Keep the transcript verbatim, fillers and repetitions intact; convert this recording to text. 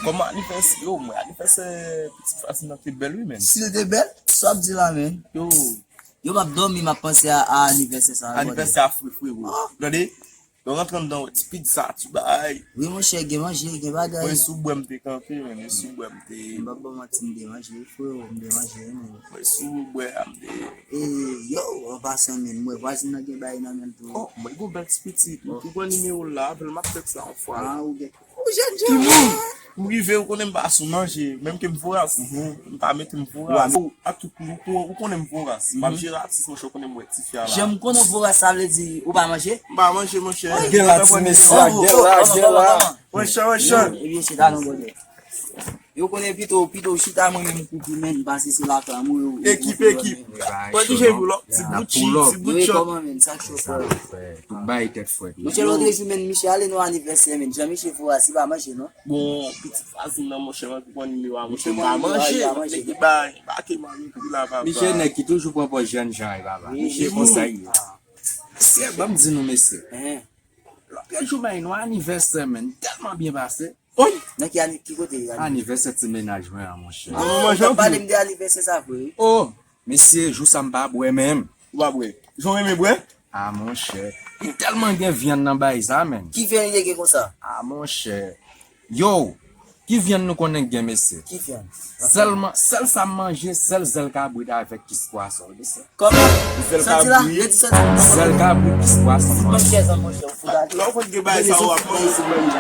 Kòman anivèsè yo, mwen, anivèsè pitit Fazin nan te bèl, wi, men. Si l te bèl, sa w ap di la, men? Yo, Yo, m ap dòmi, m ap panse a, a anivèsè sa. Anivèsè a fre, frero. Tande, lè w rantre anndan, wè ti pizza, ti bagay. Wi, monchè, gen manje, gen bagay. Mwen sou bwè m te kanpe, men, mwen sou bwè m te. M p ap ba w manti, m te manje, frero, m te manje, men. Mwen sou bwè a, m te. E, yo, an pasan, men, mwen, vwazin nan gen bagay nan men l tou. Oh, mwen gon bèl ti pitit. Ou pran nimewo l la, apèl m ap tèks la yon fwa la. Ah, ou gen. Ou jèn Timoun, jan. M rive, ou konnen m pa sou manje, menm ke m voras, m pa mete m voras. Ou, ak tout, ou, ou, ou konnen m voras. M ap jere atis, monchè, ou konnen m wè ti fi a la. Jan m konnen voras, sa vle di ou pa manje? M pa manje, monchè. Gen la, ti mesye, gen la, gen la. Monchè, monchè. Ebyen, se ta non, bòdè. Yo konnen pito, pito chita mwen menm koupi men, pase se lakam ou yo. Ekip, ekip. Pran ki jen pou lò? Ti bout chi, ti bout Yo, chòt. Kòman, men, sa k cho frè? Tout bay tèt fwèt. Monchè, lòt jou, men, Michel ale nan anivèsè, men, jan Michel voras, li pa manje, non? Bon, pitit Fazin nan, monchè, mwen pou pran nimewo a, monchè, m pa manje. Nèg ki bay, pa ke manje kou la, papa. Misye nèg ki toujou pran pòz jèn jan, e papa. Misye konsa ye. Mesye, ban m di nou, mesye. Hein? Lòt jou, men, nou anivèsè, men, tèlman byen pase. Oy! Nan ki ani-, ki kote? Anivèsè ti menaj mwen an, monchè. Ah, ou pale m de anivèsè sa vre, wi. Oh, mesye, jou sa m pa bwè menm. Ou pa bwè. Jan w renmen bwè? Ah, monchè. Li tèlman gen vyann nan bay sa, men. Ki vyann li te gen konsa? Ah, monchè. Yo, ki vyann nou konnen gen, mesye? Ki vyann? Sèlman, sèl sa m manje, sèl zèl kabrit avèk kis pwason, mesye. Kòman? Zèl Sa di la? kabrit. Redi sa di. Zèl kabrit, kis pwason, Mwen manje. chèz an, monchè, ou fout ale. Lè w konn gen bagay sa, w ap manje sou manje.